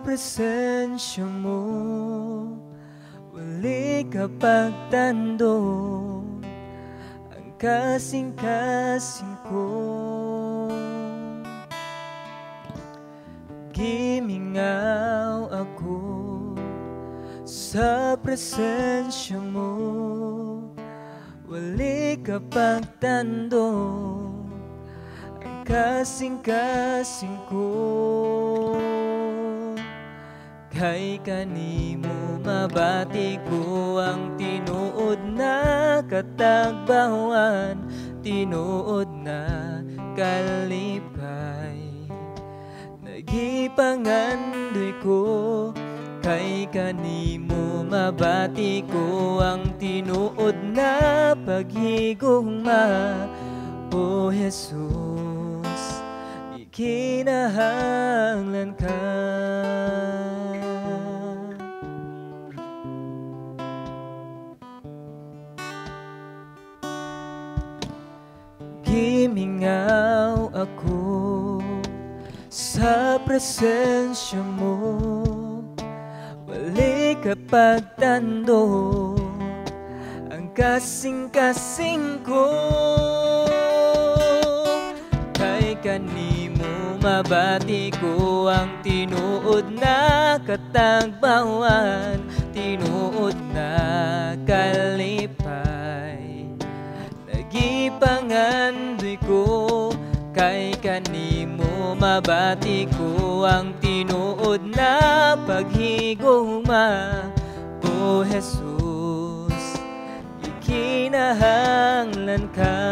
Presensya mo, wali ka pagtando ang kasing-kasing ko. Gimingaw ako sa presensya mo, wali ka pagtando ang kasing-kasing ko. Kay kanimo mabati ko ang tinuod na katagbawan, tinuod na kalipay. Nagipangandoy ko kay kanimo mabati ko ang tinuod na paghigugma. O Jesus, ikinahanglan ka. Gimingaw ako sa presensya mo, wali ka pagtando ang kasing-kasing ko. Kay kanimo mabati ko ang tinuod na katagbawan, tinuod na kalipay. Nagipangandoy ko kay kanimo mabati ko ang tinuod na paghigugma. O Jesus, ikinahanglan ka.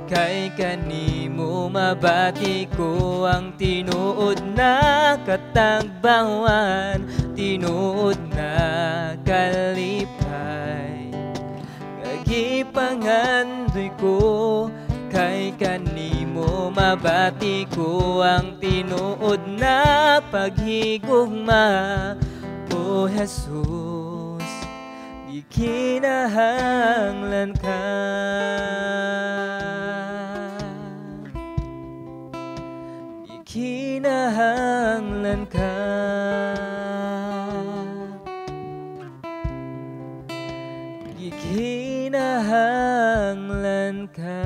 Kay kanimo mabati ko ang tinuod na katagbawan, tinuod na kalipay. Nagipangandoy ko kay kanimo mabati ko ang tinuod na paghigugma. O Jesus, ikinahanglan ka. Ikinahanglan ka. Ikinahanglan ka.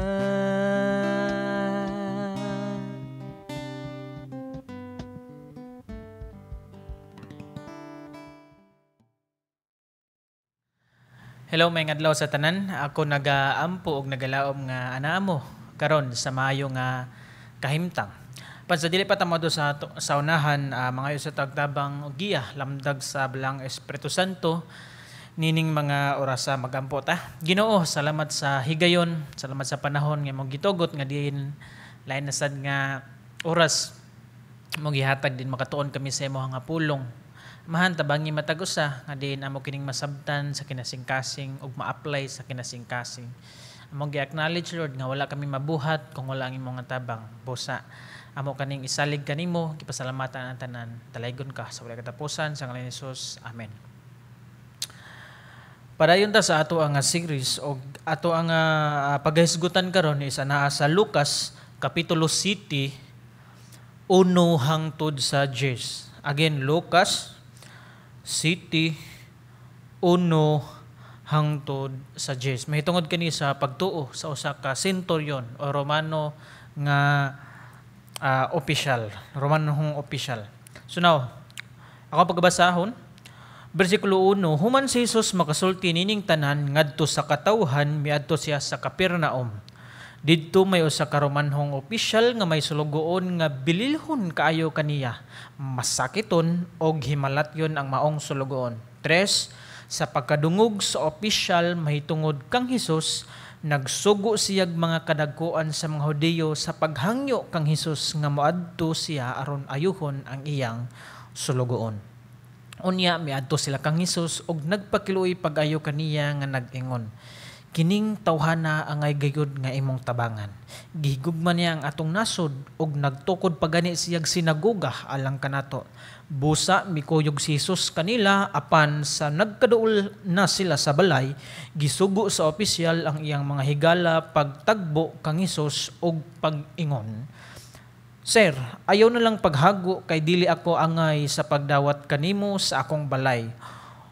Hello, may adlaw sa tanan. Ako nagaampo og nagalaom nga anaamo karon sa maayo nga kahimtang. Pan sa dili pa ta moadto sa unahan, mangayo sa tagtabang og giya lamdag sa Balang Espiritu Santo nining mga orasa magampo ta. Ginoo, salamat sa higayon, salamat sa panahon nga imong gitugot nga diin lain na sad nga oras imong gihatag din makatuon kami sa imong nga pulong. Mahan tabangi matag usa nga diin amo kining masabtan sa kinasingkasing ug ma-apply sa kinasingkasing. Among gi-acknowledge, Lord, nga wala kami mabuhat kung wala ang imong tabang. Busa amo kaning isalig kanimo, gipasalamatan ang tanan. Dalaygon ka sa walay katapusan sa ngalan ni Jesus. Amen. Padayon ta sa ato ang series og ato ang paghisgutan karon is anaa sa Lucas kapitulo City 1 hangtod sa 10. Again, Lucas City 1 hangtod sa 10. Mahitungod kani sa pagtuo sa usa ka centurion o Romano nga opisyal, Romanong opisyal. So now, ako pagbasahon, versikulo 1, human si Jesus makasulti nining tanan ngadto sa katawhan, miadto siya sa Capernaum. Didto may usa ka Romanhong opisyal nga may sulugoon nga bililhon kaayo kaniya, masakiton og himalatyon ang maong sulugoon. 3, sa pagkadungog sa opisyal mahitungod kang Hesus, nagsugo siyag mga kadagkuan sa mga Hudiyo sa paghangyo kang Hesus nga moadto siya aron ayuhon ang iyang sulugoon. Unya miadto sila kang Hesus og nagpakiluoy pag-ayo kaniya nga nag-ingon, Kining tawhana angay gayud nga imong tabangan. Gihigugma niya ang atong nasod ug nagtukod pa gani siyag sinagoga alang kanato. Busa mikuyog si Jesus kanila, apan sa nagkaduol na sila sa balay, gisugo sa opisyal ang iyang mga higala pagtagbo kang Hesus ug pag-ingon, "Sir, ayaw na lang paghago kay dili ako angay sa pagdawat kanimo sa akong balay.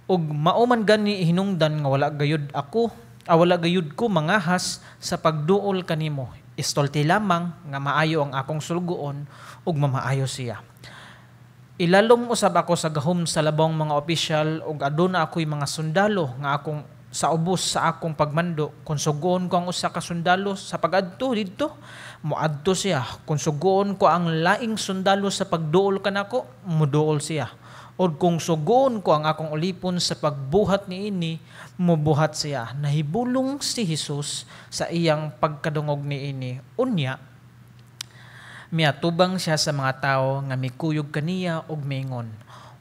Ug mao man gani hinungdan nga wala gayud ako, wala gayud ko mangahas sa pagduol kanimo. Istolti lamang nga maayo ang akong sulugoon ug mamaayo siya. Ilalom usab ako sa gahom sa labong mga opisyal ug aduna ako'y mga sundalo nga akong sa ubos sa akong pagmando. Kung sugoon ko ang usa ka sundalo sa pagadto didto, moadto siya. Kung sugoon ko ang laing sundalo sa pagduol kanako, moduol siya. O kung sugoon ko ang akong ulipon sa pagbuhat niini, mobuhat siya." Nahibulong si Jesus sa iyang pagkadungog niini. Unya, miatubang siya sa mga tawo nga mikuyog kaniya ug miingon,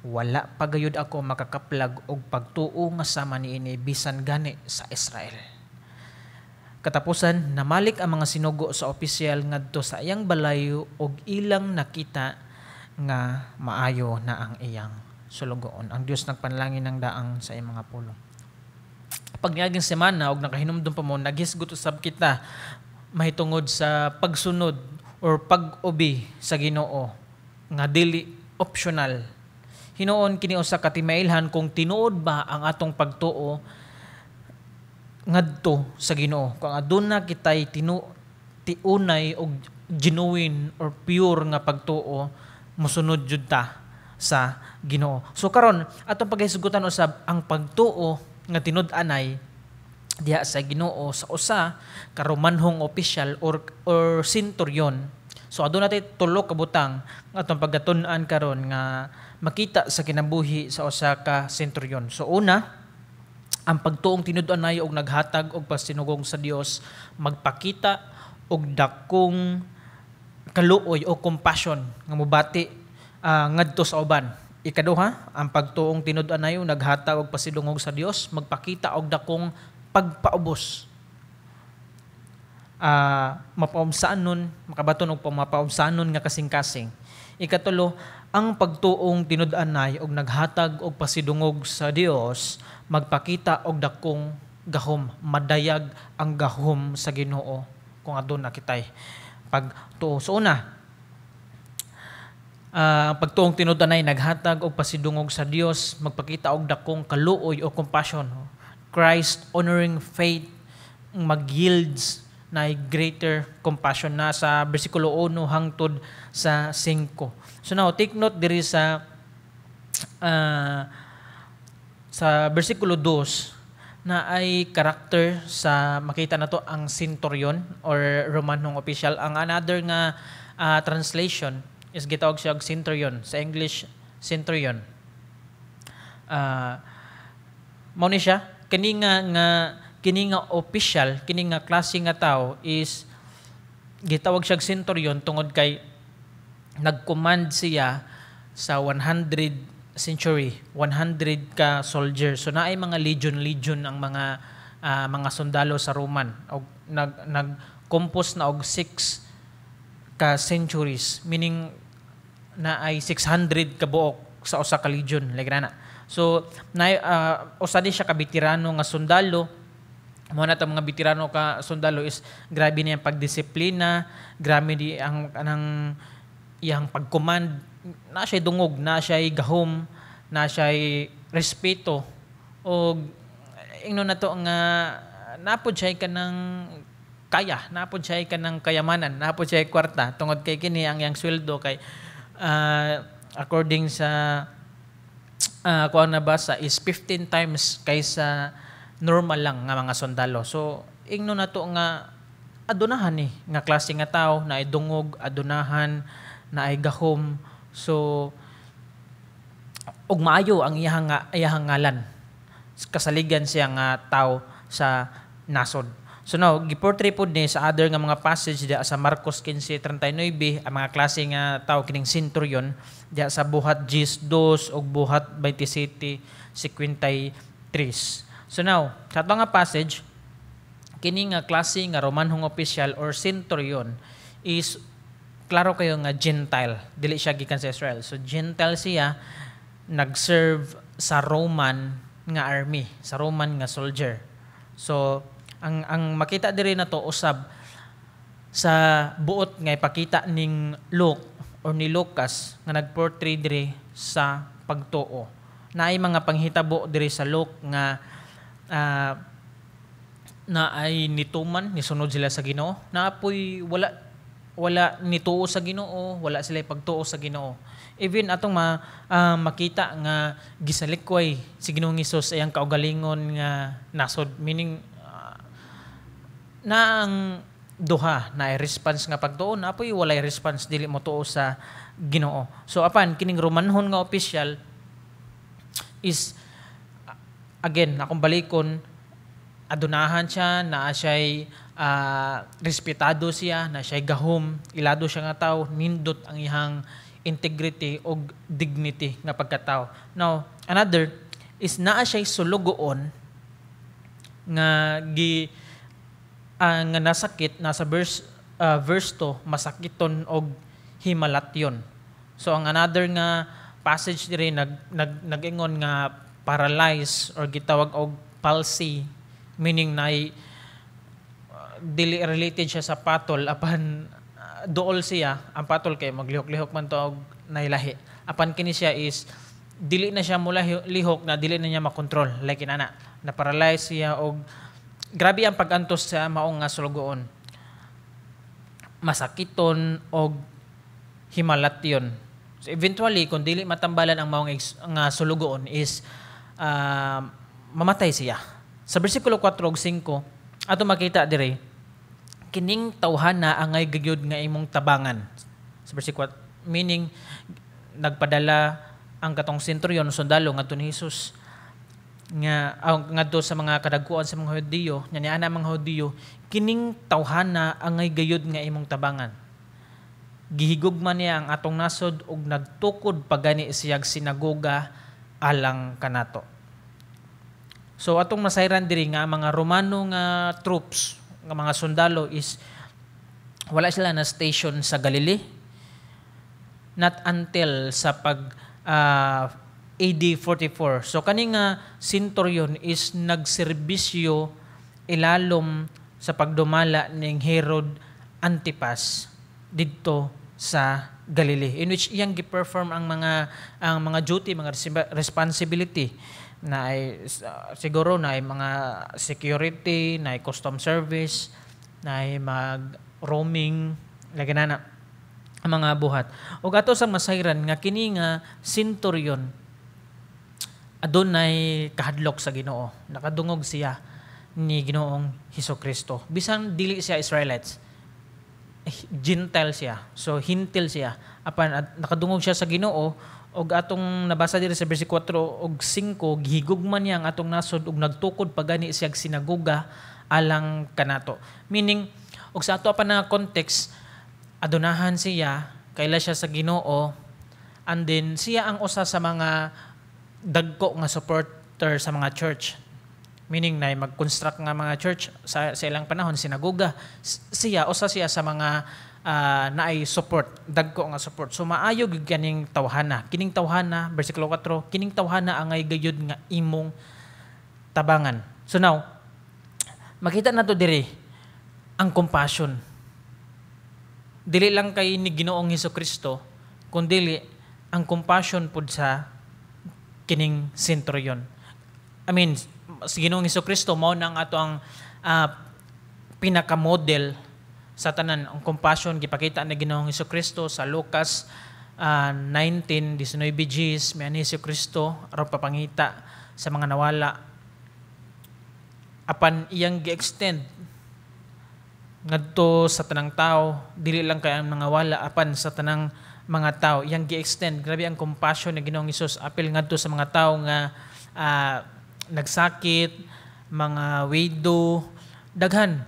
"Wala pa gayud ako makakaplag og pagtuo nga sama niini bisan gani sa Israel." Katapusan, namalik ang mga sinugo sa opisyal ngadto sa iyang balay ug ilang nakita nga maayo na ang iyang sulugoon. Ang Dios nagpanalangin ng daang sa iyang mga pulong. Pag niaging semana og nakahinumdum pa mo, naghisgot usab kita mahitungod sa pagsunod or pag-obey sa Ginoo nga dili optional. Hinuon kini usa ka timailhan kung tinuod ba ang atong pagtuo ngadto sa Ginoo. Kung aduna kitay tiunay og genuine or pure nga pagtuo, mosunod jud ta sa Ginoo. So karon atong paghisgutan usab ang pagtuo nga tinud-anay diha sa Ginoo sa usa ka Romanhong opisyal or centurion. So aduna tay tulo ka butang nga atong paggatun-an karon nga makita sa kinabuhi sa usa ka centurion. So una, ang pagtuong tinud-anay og naghatag og pasidungog sa Dios magpakita og dakong kaluoy o compassion nga mobati ngadto sa uban. Ikaduha, ang pagtuong tinud-anay og naghatag og pasidungog sa Dios magpakita og dakong pagpaubos. Mapaubsanon, makabaton og mapaubsanon nga kasing-kasing. Ikatulo, ang pagtuong tinud-anay og naghatag og pasidungog sa Dios magpakita og dakong gahom, madayag ang gahom sa Ginoo kung aduna kitay pagtuo. So una, pagtuong tinud-anay naghatag og pasidungog sa Dios magpakita og dakong kaluoy o compassion. Christ honoring faith mag-yields na greater compassion na sa bersikulo 1 hangtod sa 5. So now, take note diri sa bersikulo 2 na ay karakter sa makita na to ang centurion or Romanong official. Ang another nga translation is gitawag siya og centurion, sa English centurion. Mao ni siya kini nga official, kini nga klase nga tao is gitawag siya centurion tungod kay nag-command siya sa 100 century, 100 ka soldier. So naay mga legion-legion ang mga sundalo sa Roman og nag compose na og 6 ka centuries, meaning na ay 600 ka buok sa usa ka legion, like na. So na usa din siya ka veterano nga sundalo. Mo na mga veterano ka sundalo is grabe niya pagdisiplina, grabe di ang kanang iyang pag-command, na siya dungog, na siya gahom, na siya respeto og ingnon na to nga napod siya kanang kaya, napod siya kanang kayamanan, napod siya kwarta tungod kay kini ang iyang sweldo kay according sa kuan nabasa is 15 times kaysa normal lang nga mga sundalo. So ingnon nato nga adunahan ni nga klase nga tao na dungog, adunahan na ay gahom. So ug maayo ang iyahang ngalan. Kasaligan siya nga tao sa nasod. So now, giportray pod ni sa other nga mga passage diya sa Marcos 15:39 ang mga klase nga tao kining centurion diya sa Buhat 10:2 ug Buhat 27:53. So now, sa ato nga passage, Kini nga klase nga Romanhong opisyal or centurion is klaro kayo nga Gentile, dili siya gikan sa Israel. So Gentile siya, nag-serve sa Roman nga army, sa Roman nga soldier. So ang makita diri nato usab sa buot nga ipakita ning Luke or ni Lucas nga nagportray diri sa pagtuo. Naay mga panghitabo diri sa Luke nga na ay nituman, nisunod sila sa Ginoo. Naapoy wala nituo sa Ginoo, wala sila pagtuo sa Ginoo. Even atong makita nga gisalikway si Ginoong Hesus ay ang kaugalingon nga nasod, meaning na ang duha na response nga pagtuo, na apoy walay response, dili mo tuo sa Ginoo. So apan kining Romanhon nga opisyal is, again, akong balikon, adunahan siya, naa siya'y respetado siya, na siya'y gahom, ilado siya nga tao, nindot ang iyang integrity og dignity nga pagkatao. Now, another is naa siya'y sulugoon nga gi nga nasakit nasa verse 2, masakiton og himalatyon. So ang another nga passage diri nag nag nag-ingon nga paralyzed or gitawag og palsy, meaning na dili related siya sa patol, apan duol siya. Ang patol kay maglihok-lihok man to og nailahi, apan kini siya is dili na siya mula lihok na dili na niya makontrol, like inana na paralyze siya og grabe ang pag-antos sa maong nga sulugoon, masakiton og himalatyon. So eventually, kung dili matambalan ang maong nga sulugoon is mamatay siya. Sa bersikulo 4 ug 5 ato makita dire, "Kining tawhana angay gayud nga imong tabangan." Sa bersikulo, meaning nagpadala ang katong centurion sundalo ngadto ni Jesus nga ngadto sa mga kadaguan sa mga Hudiyo nya niana mga Hudiyo, "Kining tawhana angay gayud nga imong tabangan. Gihigugma niya ang atong nasod ug nagtukod pagani siyag sinagoga alang kanato." So atong masayran diri nga ang mga Romano nga troops, nga mga sundalo is wala sila na station sa Galilee not until sa pag AD 44. So kani nga centurion is nagserbisyo ilalom sa pagdumala ning Herod Antipas didto sa Galilee, in which iyang gi-perform ang mga duty, mga responsibility na ay siguro na ay mga security, na ay custom service, na ay mag roaming lagi na na ang mga buhat. Ug ato sa masayran nga kini nga centurion adunay kahadlok sa Ginoo. Nakadungog siya ni Ginoong Hesus Kristo. Bisan dili siya Israelites, Gentile siya. So Hintil siya. Apan at nakadungog siya sa Ginoo og atong nabasa diri sa bersikulo 4 ug 5, gihigugma niya ang atong nasod ug nagtukod pagani siya sinagoga alang kanato. Meaning og sa ato pa na context, adunahan siya, kaila siya sa Ginoo, and then siya ang usa sa mga dagko nga supporter sa mga church. Meaning na mag-construct nga mga church sa ilang panahon, sinagoga. Siya usa siya sa mga naay support, dagko nga support. So maayo gyud kaning tawhana. Kining tawhana, bersikulo 4, "Kining tawhana angay gayud nga imong tabangan." So now, makita nato diri ang compassion. Dili lang kay ni Ginoong Hesus Kristo, kundili ang compassion pud sa kining centurion. I mean, si Ginoong Hesus Kristo mao nang ato ang pinaka-model sa tanan. Ang compassion gipakita ni Ginoong Hesus Kristo sa Lucas 19:19 Gs, may ani si Kristo aron papangita sa mga nawala. Apan iyang gi-extend ngadto sa tanang tao, dili lang kay ang mga wala, apan sa tanang mga tao iyang gi-extend. Grabe ang compassion ni Ginoong Hesus apil ngadto sa mga tao nga nagsakit, mga widow, daghan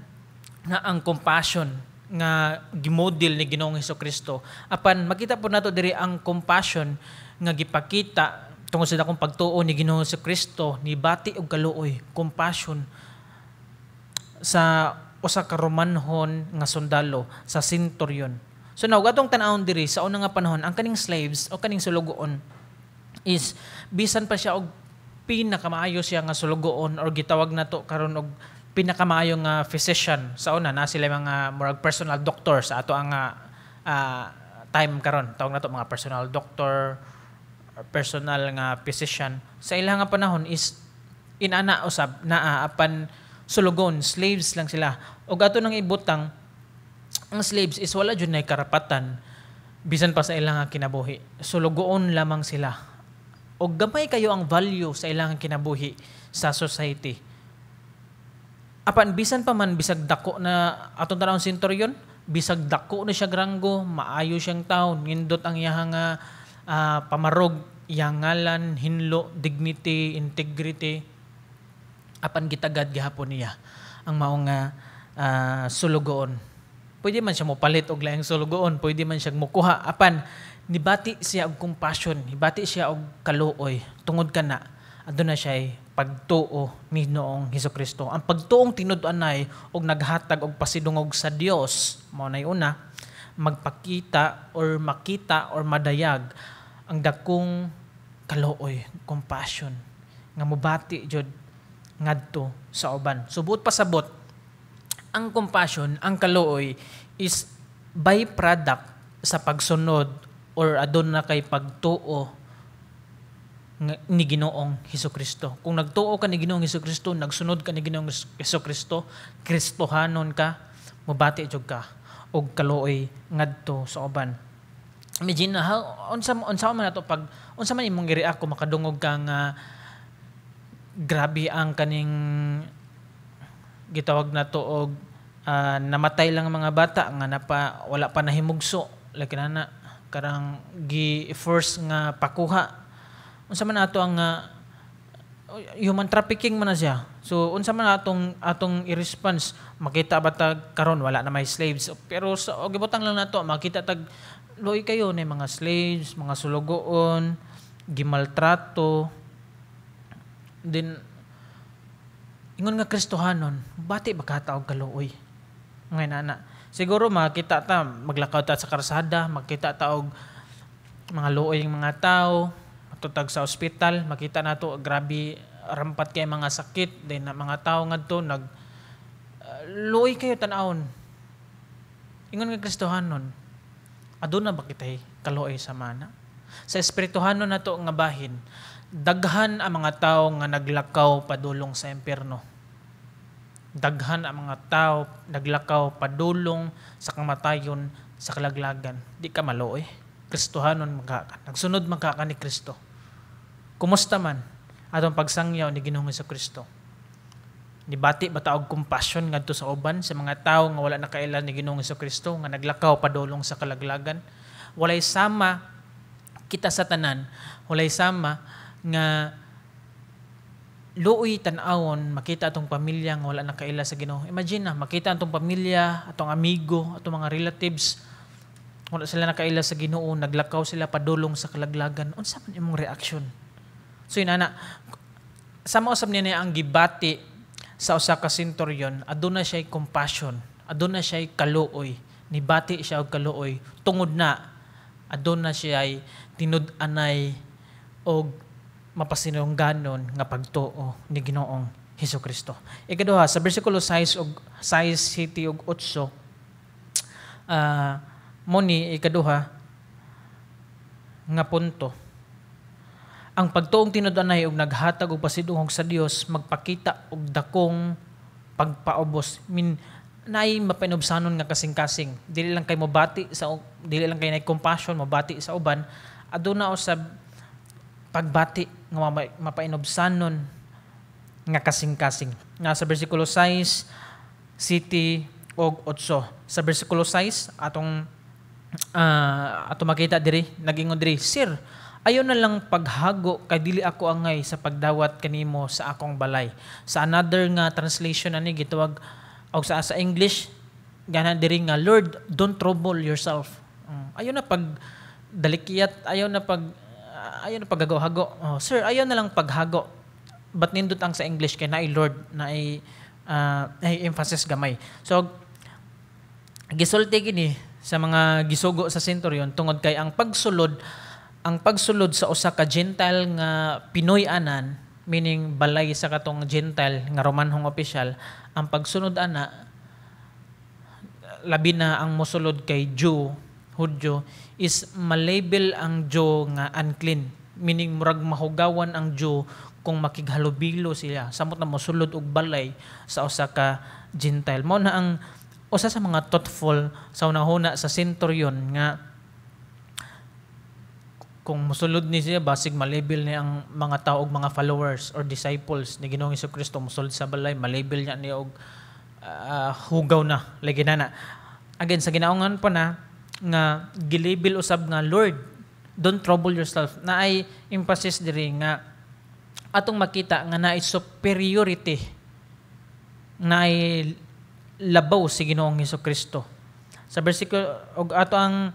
na ang compassion nga gimodel ni Ginoong Hesus Kristo. Apan makita po nato diri ang compassion nga gipakita tungod sa dakong pagtuo ni Ginoong Hesus Kristo, ni bati og kaluoy, compassion. sa usa ka Romanhon nga sundalo, sa centurion. So now, atong tan-awon diri sa una nga panahon, ang kaning slaves o kaning sulugoon is bisan pa siya og pinakamaayo siya nga sulugoon or gitawag nato karon og pinakamaayo nga physician. Sa una na sila mga murag personal doctor sa ato ang time karon, tawag nato mga personal doctor or personal nga physician. Sa ilang nga panahon is inana usab naa, apan sulugon, slaves lang sila. Og ato nang ibutang, ang slaves is wala jud nay karapatan bisan pa sa ilang nga kinabuhi. Sulugoon lamang sila. Og gamay kayo ang value sa ilang kinabuhi sa society. Apan bisan pa man, bisag dako na atong tanawon centurion, bisag dako na siya ranggo, maayo siyang taon, nindot ang iyang nga pamarog, iyang ngalan, hinlo, dignity, integrity, apan gitagad gihapon niya ang maong nga sulugoon. Pwede man siya mopalit og laing sulugoon, pwede man siya mokuha, apan nibati siya og compassion, nibati siya og kaluoy tungod kana aduna siya pagtuo ni Ginoong Hesukristo. Ang pagtuong tinud-anay og naghatag og pasidungog sa Dios, mao nay una, magpakita or makita or madayag ang dakong kaluoy, compassion nga mobati jud ngadto sa uban. So buot pasabot, ang compassion, ang kaluoy is byproduct sa pagsunod or aduna kay pagtuo ni Ginoong Hesukristo. Kung nagtuo ka ni Ginoong Hesukristo, nagsunod ka ni Ginoong Hesukristo, Kristohanon ka, mobati jud ka og kaluoy ngadto sa uban. Imagine na how unsa unsa man ato pag unsa man imong gi-react kung makadungog ka nga grabe ang kaning gitawag nato og namatay lang ang mga bata nga napa wala pa nahimugso, like nana karang gi force nga pakuha? Unsa man ato ang human trafficking man na siya? So unsa man atong atong i-response? Makita ba tag karon wala na may slaves, pero sa og gibutang lang nato, makita tag luoy kayo na mga slaves, mga sulugoon, gimaltrato din. Ingon nga Kristohanon, bati ba ka og kaluoy? Ngay nana siguro makita ta, maglakaw ta sa karsada, makita ta og mga luoy ng mga tao, matutag sa ospital, makita nato grabe rampat kay mga sakit din na mga tao ngadto nag luoy kayo tan-awon. Ingon nga Kristohanon, aduna ba kitay kaluoy sa mana? Sa espirituhanon nato nga bahin, daghan ang mga tao nga naglakaw padulong sa impyerno. Daghan ang mga tao naglakaw padulong sa kamatayon, sa kalaglagan. Di ka maluoy? Kristohanon man ka, nagsunod man ka ni Kristo. Kumusta man atong pagsangyaw ni Ginoong Kristo? Nibati ba ta og compassion ngadto sa uban, sa mga tao nga wala nakaila ni Ginoong Kristo, nga naglakaw padulong sa kalaglagan? Walay sama kita sa tanan, walay sama nga luoy tan-awon makita atong pamilya nga wala nakaila sa Ginoo. Imagine na makita atong pamilya, atong amigo, atong mga relatives, wala sila nakaila sa Ginoo, naglakaw sila padulong sa kalaglagan. Unsa man imong reaction? So yun ana, sama usab niya ang gibati sa usa ka centurion, aduna siya compassion, aduna siya kaluoy, nibati siya og kaluoy tungod na aduna siya tinud-anay og mapasinungganon nga pagtuo ni Ginoong Hesukristo. Ikaduha, sa bersikulo 6 og 6, 7 ug 8, mo ni ikaduha nga punto. Ang pagtuong tinud-anay og naghatag og pasidungog sa Dios magpakita og dakong pagpaubos. Min naay mapainubsanon nga kasing-kasing. Dili lang kay mobati sa dili lang kay nay compassion mobati sa uban, aduna usab pagbati nga mapainubsanon nga kasing-kasing. Nga sa bersikulo 6, 7 og 8. Sa bersikulo 6, atong ato makita diri, nagingon diri, "Sir, ayaw na lang paghago kay dili ako angay sa pagdawat kanimo sa akong balay." Sa another nga translation ani gitawag og sa English gana diri nga, "Lord, don't trouble yourself." Ayaw na pag dalikyat, ayaw na paghagaw-hago. "Oh, sir, ayaw na lang paghago." But nindot ang sa English kay naay Lord, naay ay emphasis gamay. So gisulti kini sa mga gisugo sa centurion tungod kay ang pagsulod sa usa ka Gentile nga Pinoy anan, meaning balay sa katong Gentile nga Romanhong opisyal, ang pagsunod ana, labi na ang mosulod kay Jew, Hudyo, is malabel ang Jew nga unclean, meaning murag mahugawan ang Jew kung makighalubilo sila samot na mosulod og balay sa usa ka Gentile. Mao na ang usa sa mga thoughtful sa unahuna sa centurion nga kung mosulod ni siya, basig malabel ni ang mga tao og mga followers or disciples ni Ginoong Kristo. Mosulod sa balay, malabel niya ni og hugaw na lagi na na. Again, sa ginaungan pa na nga gilabel usab nga, "Lord, don't trouble yourself," na ay emphasis diri nga atong makita nga naay superiority, naay labaw si Ginoong Kristo. Sa versikulo og ato ang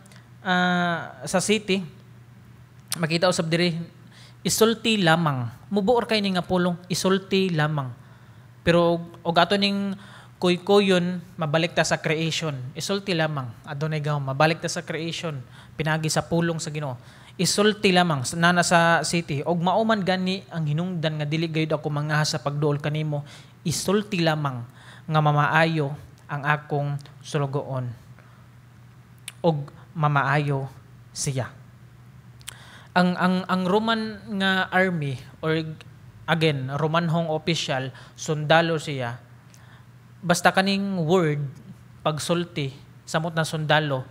sa city, makita usab diri, "Isulti lamang." Mubuor kay ni nga pulong, "Isulti lamang." Pero og ato ning kuykuyon, mabalik ta sa creation. "Isulti lamang." Adunay gahom, mabalik ta sa creation pinagi sa pulong sa Ginoo. "Isulti lamang," nana sa city, "og mauman gani ang hinungdan nga dili gayud ako mangahas sa pagduol kanimo. Isulti lamang nga mamaayo ang akong sulugoon, og mamaayo siya." Ang Roman nga army or again, Romanhong official, sundalo siya. Basta kaning word pagsulti samot na sundalo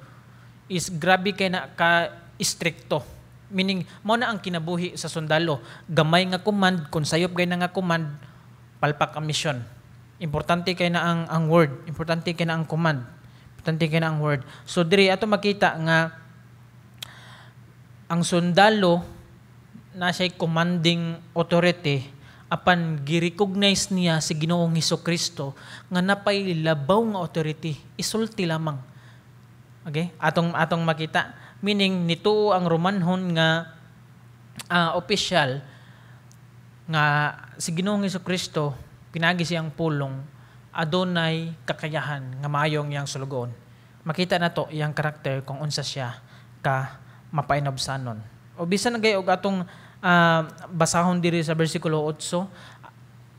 is grabe kay na ka istrikto, meaning mao na ang kinabuhi sa sundalo. Gamay nga command, kung sayop gay na nga command, palpak ang mission. Importante kay na ang word, importante kay na ang command, importante kay na ang word. So diri ato makita nga ang sundalo na siya'y commanding authority, apan gi-recognize niya si Ginoong Hesus Kristo nga napay labaw nga authority. "Isulti lamang." Okay, atong makita, meaning nituo ang Romanhon nga opisyal nga si Ginoong Hesus Kristo, pinagi siyang pulong, adunay kakayahan nga maayong iyang sulugoon. Makita nato iyang karakter kung unsa siya ka mapainobsanon. O bisan na gay og atong basahon diri sa bersikulo 8,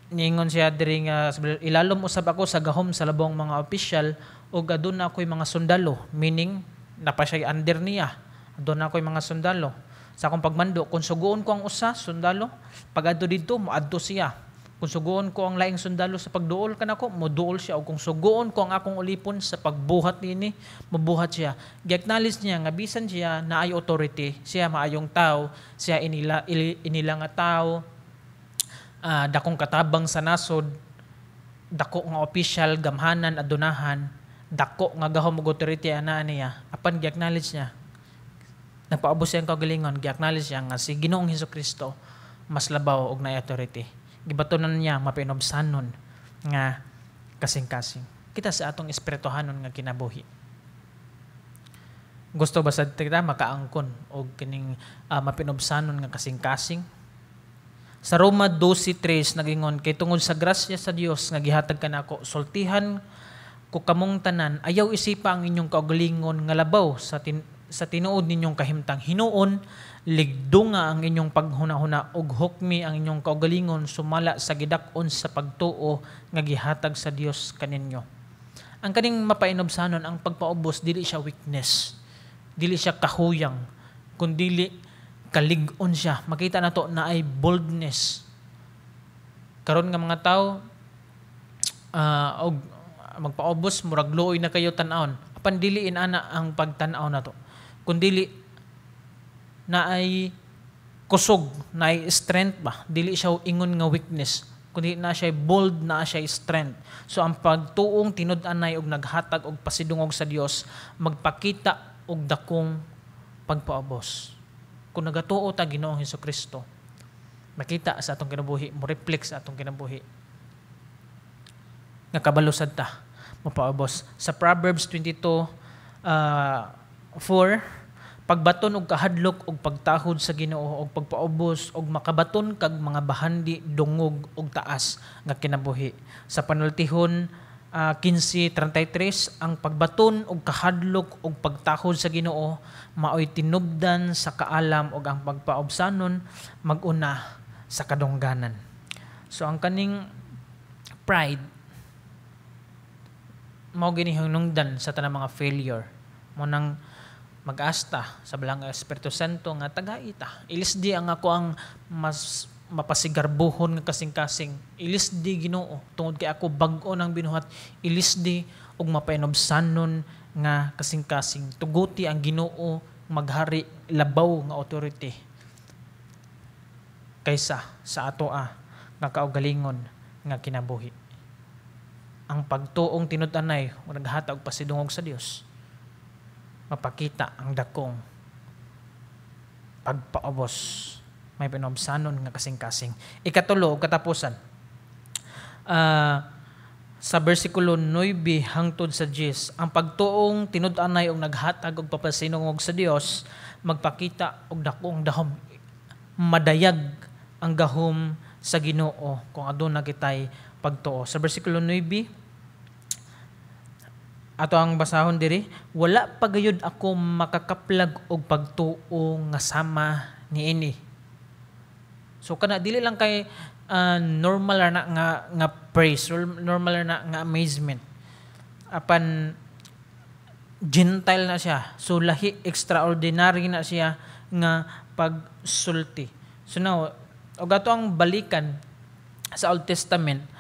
niingon siya diri nga, "Ilalom usab ako sa gahom sa labong mga opisyal ug aduna ako'y mga sundalo," meaning napa siya under niya. "Aduna ako'y mga sundalo sa akong pagmando. Kung suguon ko ang usa sundalo pagadto didto, moadto siya. Kung suguon ko ang laing sundalo sa pagduol kanako, moduol siya. O kung suguon ko ang akong ulipon sa pagbuhat niini, mobuhat siya." Gi-acknowledge niya nga bisan siya naay authority, siya maayong tao, siya inila nga tao, dakong katabang sa nasod, dako nga opisyal, gamhanan, adunahan, dako nga gahom og authority ana niya. Apan gi-acknowledge niya, nagpaubos siyang kaugalingon, gi-acknowledge niya nga si Ginoong Hesus Kristo mas labaw og naay authority. Gibatonan niya mapinobsanon nga kasing-kasing. Kita sa atong espirituhanon nga kinabuhi, gusto ba sad kita makaangkon og kining mapinobsanon nga kasing-kasing? Sa Roma 12:3 nagingon, "Kay tungod sa grasya sa Dios nga gihatag kanako, sultihan ko kamong tanan, ayaw isipa ang inyong kaugalingon nga labaw sa tinuod ninyong kahimtang. Hinuon ligdunga ang inyong paghuna-huna ug hukmi ang inyong kaugalingon sumala sa gidak-on sa pagtuo nga gihatag sa Dios kaninyo." Ang kaning mapainobsanon, ang pagpaubos, dili siya weakness, dili siya kahuyang, kundili kalig-on siya. Makita nato na ay boldness. Karon nga mga tao og magpaubos, murag luoy na kayo tan-awon. Apan dili inana ang pagtan-aw nato. Kundili na ay kusog, na ay strength ba. Dili siya ingon nga weakness, kundi na siya bold, na siya strength. So ang pagtuong tinud-anay og naghatag og pasidungog sa Dios, magpakita og dakong pagpaubos. Kung nagatuo ta Ginoong Hesus Kristo, makita sa atong kinabuhi, mo reflect sa atong kinabuhi nga kabalo sad ta mapaubos. Sa Proverbs 22 4, Pagbaton og kahadlok og pagtahod sa Ginoo og pagpaubos og makabaton kag mga bahandi dungog og taas nga kinabuhi. Sa panultihon 15:33, ang pagbaton og kahadlok og pagtahod sa Ginoo maoy tinubdan sa kaalam ug ang pagpaubsanon maguna sa kadungganan. So ang kaning pride mao gini hinungdan sa tanang mga failure mo nang mag-asta sa Balaang Espiritu Santo nga tagaita. Ilisdi ang ako ang mas mapasigarbuhon nga kasing-kasing. Ilisdi, Ginoo, tungod kay ako bag-o nang binuhat. Ilisdi og mapainubsanon nga kasing-kasing. Tuguti ang Ginoo maghari labaw nga authority kaysa sa atoa nga kaugalingon nga kinabuhi. Ang pagtuong tinud-anay naghatag pasidungog sa Dios, mapakita ang dakong pagpaubos, may pinobsanon nga kasing-kasing. Ikatulo, katapusan. Sa bersikulo 9 hangtod sa 10, ang pagtuong tinud-anay og naghatag og papasinungog sa Dios magpakita og dakong dahom. Madayag ang gahom sa Ginoo kung aduna kitay pagtuo. Sa bersikulo 9, ato ang basahon diri, "Wala pa gayud ako makakaplag og pagtuo nga sama niini." So kana dili lang kay normal na nga nga praise, normal na nga amazement. Apan Gentile na siya. So lahi, extraordinary na siya nga pagsulti. So now, og ato ang balikan sa Old Testament,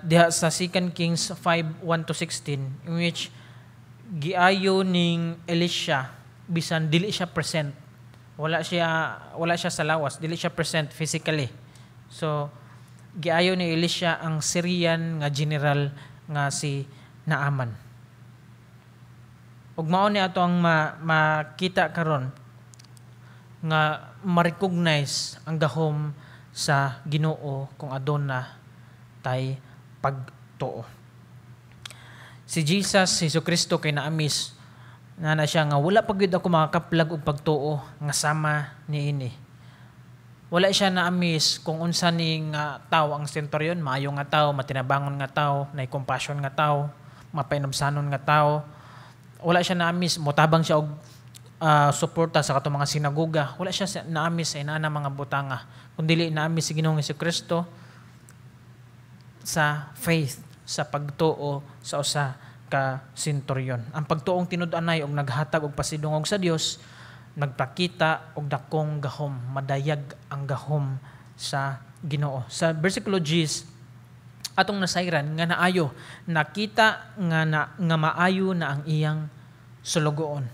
diha sa 2 Kings 5:1 to 16, in which giayo ning Elisha bisan dili siya present. Wala siya sa lawas, dili siya present physically. So giayo ni Elisha ang Syrian nga general nga si Naaman. Ug mao ni ato ang makita karon nga ma-recognize ang gahom sa Ginoo kung aduna tay pagtuo. Si Jesus, si Kristo kay na-amaze na na siya nga wala pa gyud ako makakaplag og pagtuo nga sama niini. Wala siya na-amaze kung unsa ni nga tawo ang centurion, maayo nga tawo, matinabangon nga tawo, nay compassion nga tawo, mapainubsanon nga tawo. Wala siya na-amaze, motabang siya og suporta sa katong mga sinagoga. Wala siya na-amaze sa inana mga butanga. Kundili na-amaze si Ginoong Kristo sa faith, sa pagtuo sa usa ka centurion. Ang pagtuong tinud-anay og naghatag og pasidungog sa Dios nagpakita og dakong gahom, madayag ang gahom sa Ginoo. Sa versikulo 10, atong nasayran nga naayo, nakita nga na, nga maayo na ang iyang sulugoon.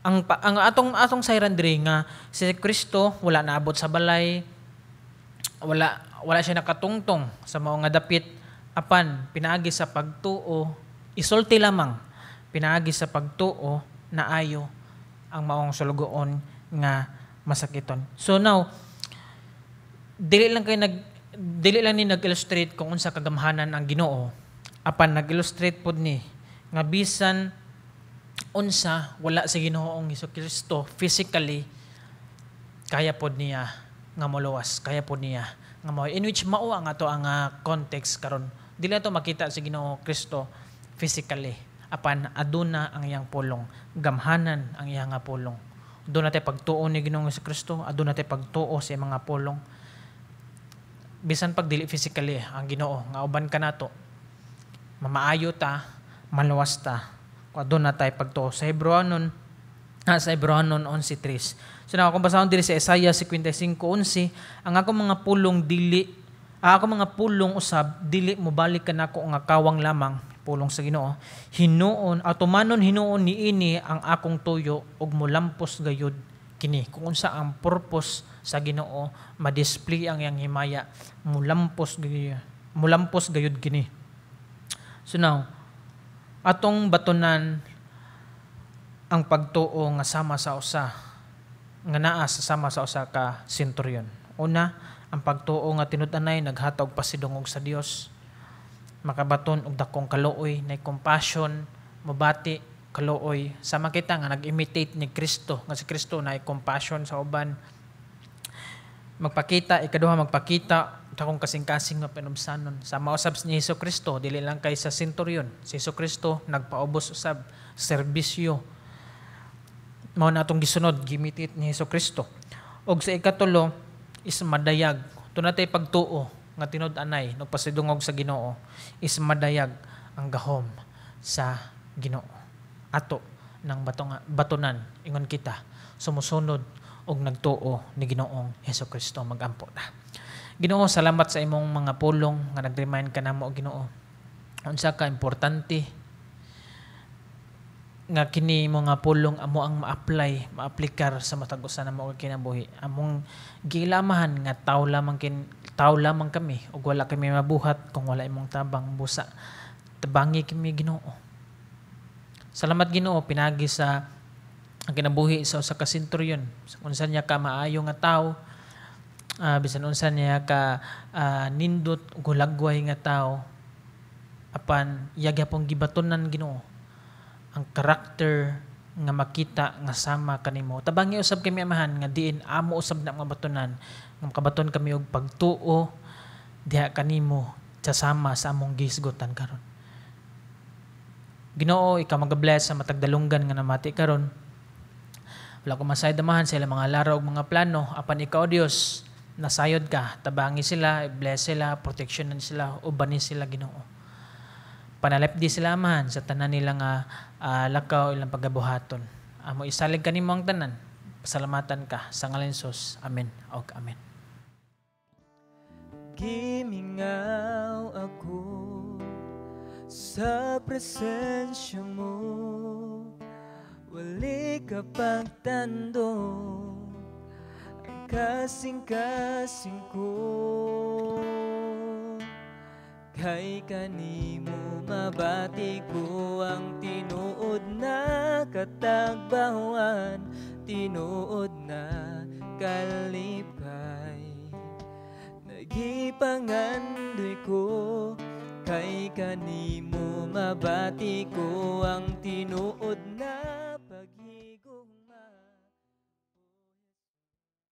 Ang atong atong sayran diri nga si Kristo wala naabot sa balay, wala wala siya nakatungtong sa mao nga dapit, apan pinaagi sa pagtuo, isulti lamang, pinaagi sa pagtuo naayo ang maong sulugoon nga masakiton. So now, dili lang ni nag-illustrate kung unsa kagamhanan ang Ginoo, apan nag-illustrate pod ni nga bisan unsa wala si Ginoong Kristo physically, kaya pod niya nga moluwas, kaya pod niya nga mao, in which mao ang ato ang context karon. Dili nato makita si Ginoo Kristo physically, apan aduna ang iyang pulong, gamhanan ang iyang nga pulong. Aduna tay pagtuo ni Ginoong Kristo, aduna tay pagtuo sa iyang mga pulong. Bisan pag dili physically ang Ginoo nga uban kanato, mamaayo ta, maluwas ta kung aduna tay pagtuo. Sa Hebreohanon 11:3. So na kung basahon diri sa Isaiah 55:11, ang akong mga pulong usab dili mobalik kanako nga kawang lamang, pulong sa Ginoo. Hinuon atumanon hinuon niini ang akong tuyo ug molampos gayud kini. Kung unsa ang purpose sa Ginoo, ma-display ang iyang himaya, molampos gayud kini. So now, atong batunan ang pagtuo nga sama sa usa nga naa sa sama sa usa ka centurion. Una, ang pagtuo nga tinud-anay naghatag pasidungog sa Dios, makabaton og dakong kaluoy, nay compassion, mabati Kaluoy. Sama kita nga nag-imitate ni Kristo, nga si Kristo na compassion sa uban. Magpakita, ikaduha, magpakita akong kasing-kasing nga panubsanon. Sama usab ni Hesus Kristo, dili lang kay sa centurion. Si Hesus Kristo nagpaubos usab, serbisyo. Mao na atong gisunod, gi-imitate ni Hesus Kristo. Og sa ikatulo is madayag. Tuna tay pagtuo nga tinud-anay nagpasidungog sa Ginoo is madayag ang gahom sa Ginoo. Ato ng batonan ingon kita sumusunod og nagtuo ni Ginoong Hesus Kristo. Magampo ta. Ginoo, salamat sa imong mga pulong nga nag-remind ka namo, Ginoo. Unsa ka importante nga kini mga pulong amo ang ma-apply, maaplikar sa matag usa namo og kinabuhi. Among giilamahan nga tao lamang kami ug wala kami mabuhat kung wala imong tabang, busa tabangi kami, Ginoo. Salamat, Ginoo, pinagi sa ang kinabuhi sa usa ka centurion. Unsa niya ka maayo nga tawo, bisan unsa niya ka nindot ug hulagway nga tawo, apan iya gyapon gibatonan, Ginoo, ang karakter nga makita nga sama kanimo. Tabangi usab kami, Amahan, nga diin amo usab na mga batonan nga makabaton kami og pagtuo diha kanimo sa sama sa among gihisgutan karon. Ginoo, ikaw mag-bless sa matag dalunggan nga namati karon. Wala ko masayod, Amahan, sa ilang mga laro ug mga plano, apan ikaw, Dios, nasayod ka. Tabangi sila, bless sila, proteksyonan sila, ubani sila, Ginoo. Panalipdi sila, Amahan, sa tanan nila nga lakaw, ilang pagabuhaton. Amo isalig kanimo ang tanan. Pasalamatan ka sa ngalan ni Jesus. Amen. Og amen. Gimingaw ako sa presensya mo. Wali ka pagtandog ang kasing-kasing ko. Kay kanimo mabati ko ang tinuod na katagbawan, tinuod na kalipay. Nagipangandoy ko kay kanimo mabati ko ang tinuod na